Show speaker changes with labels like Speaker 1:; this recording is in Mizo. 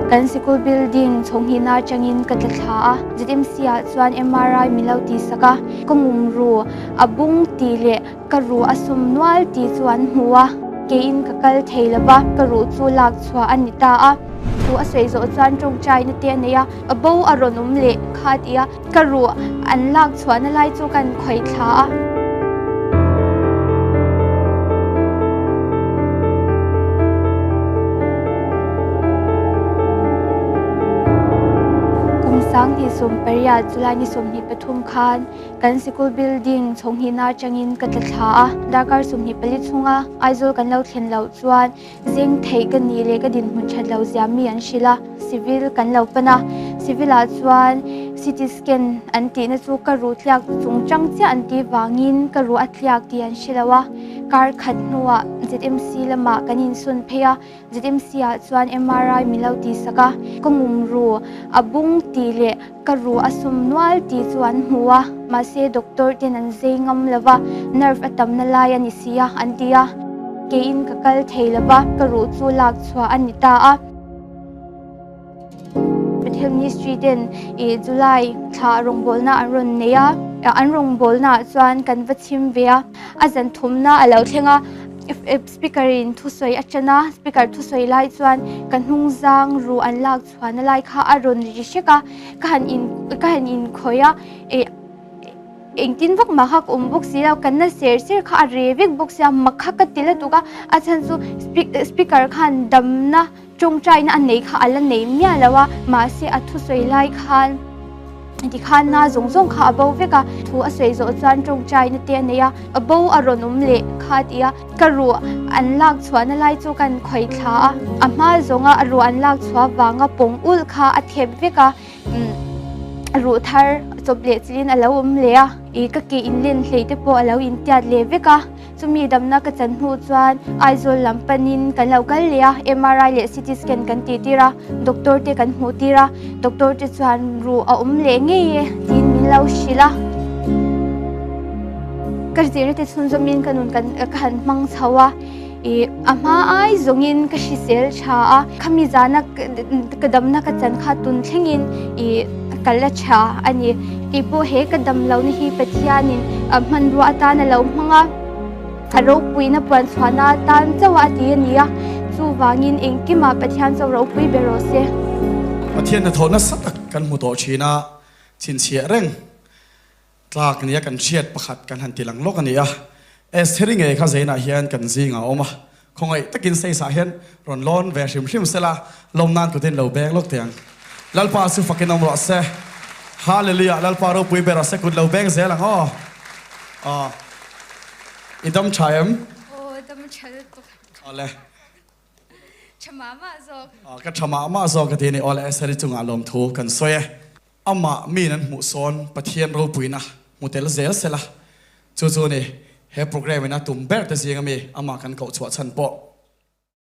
Speaker 1: Kan sikul building chhawnghnihna atangin ka tla thla a, ZMC ah chuan MRI min lo tihsak a, ka ngum ru a bung tih leh ka ruh a sum nual tih chu an hmu a, keiin ka kal thei lo va, ka ruh chu lak chhuah a ni ta a. Thu a sawi zawh chuan tawngtaina te a nei a, a bo a rawn awm leh kha a ti a, ka ruh an lak chhuahna lai chu kan khawih thla a. Kum 2018 July ni 23 khan Kan sikul building chhawnghnihna atangin ka tla thla a, darkar 24 chhunga Aizawl kan lo thlen loh chuan zeng theih ka nih leh ka dinhmun that loh zia mi an hrilh a, civil kan lo pan a, civil ah chuan CT scan an tihna chu ka ruh tliak chung chang chiah an tih vangin ka ruh a tliak tih an hre lo a, kar khat hnuah ZMC lamah kan insawn phei a, ZMC ah chuan MRI min lo tihsak a, ka ngum ru a bung tih leh ka ruh a sum nual tih chu an hmu a, mahse doctor ten an zei ngam lo va, nerve a tamna lai a ni si a an ti a, keiin ka kal thei lo va, ka ruh chu lak chhuah a ni ta a. Bethel Ministry ten ih July thla rawngbawlna an rawn nei a, an rawngbawlna ah chuan kan va chhim ve a, a zan thumna a lo thleng a, speaker in thusawi a tan a, speaker thusawi lai chuan ka hnungzang ruh an lak chhuahna lai kha a rawn ri hrek a, ka han in ka han inkhawih a ih engtin vak mah kha ka awm bawk si lo, ka na ser ser kha a re vek bawk sia, mak kha ka ti lutuk a, a chhan chu speaker khan damna Tawngtaina a nei kha a la nei miah lo a, mahse a thusawi lai khan tikhan na zawng zawng kha a bo vek a, thu a sawi zawh chuan tawngtaina te a nei a, a bo a rawn awm leh kha a ti a, ka ruh an lak chhuahna lai chu kan khawih thla a, a hma zawnga a ruh an lak chhuah vanga pawng ulh kha a thep vek a, ruh thar chawp leh chilhin a lo awm leh a, ih ka ke inlen hlei te pawh a lo intiat leh vek a. Chumi damna ka chan hnu chuan Aizawl lam panin kan lo kal leh a, MRI leh CT scan kan tih tir a, doctor te kan hmuh tir a, doctor te chuan ruh a awm leh ngei e tiin min lo hrilh a. Ka zirna te chhunzawmin ka nun ka han hmang chho a, ih a hma ai zawngin ka hrisel tha a, khami zana ka damna ka chan kha tun thlengin ih ka la tha a ni. Keipawh he ka dam lohna hi Pathianin hmanrua atan a lo hmang a, a ropuina puan chhuahna atan chauh a ti a ni a, chuvangin engkimah Pathian chauh ropui ber rawh se.
Speaker 2: Pathian hnathawh nasa tak kan hmu tawh thin a, chhinchhiah reng tlak nia kan hriat pakhat kan han ti lang lawk a ni a. Estheri ngei kha zeinah hian kan zingah a awm a, Khawngaih takin Seisa hian rawn lawn ve hrim hrim sela, lawm nan kutin lo beng lawk teh ang. Lalpa chu fakin awm rawh se. Hallelujah, Lalpa ropui ber rawh se, kut lo beng zel ang aw. Aw. I dam tha em?
Speaker 1: Aw, dam tha lutuk.
Speaker 2: Awle.
Speaker 1: Tha mah mah zawk.
Speaker 2: Aw, ka tha mah mah zawk ka ti a ni. Awle, Estheri chungah lawmthu kan sawi e. Amah min an hmuh sawn Pathian ropuina hmu tel zel sela, chu chu ni he programme in a tum ber te zing ami amah kan koh chhuah chhan pawh.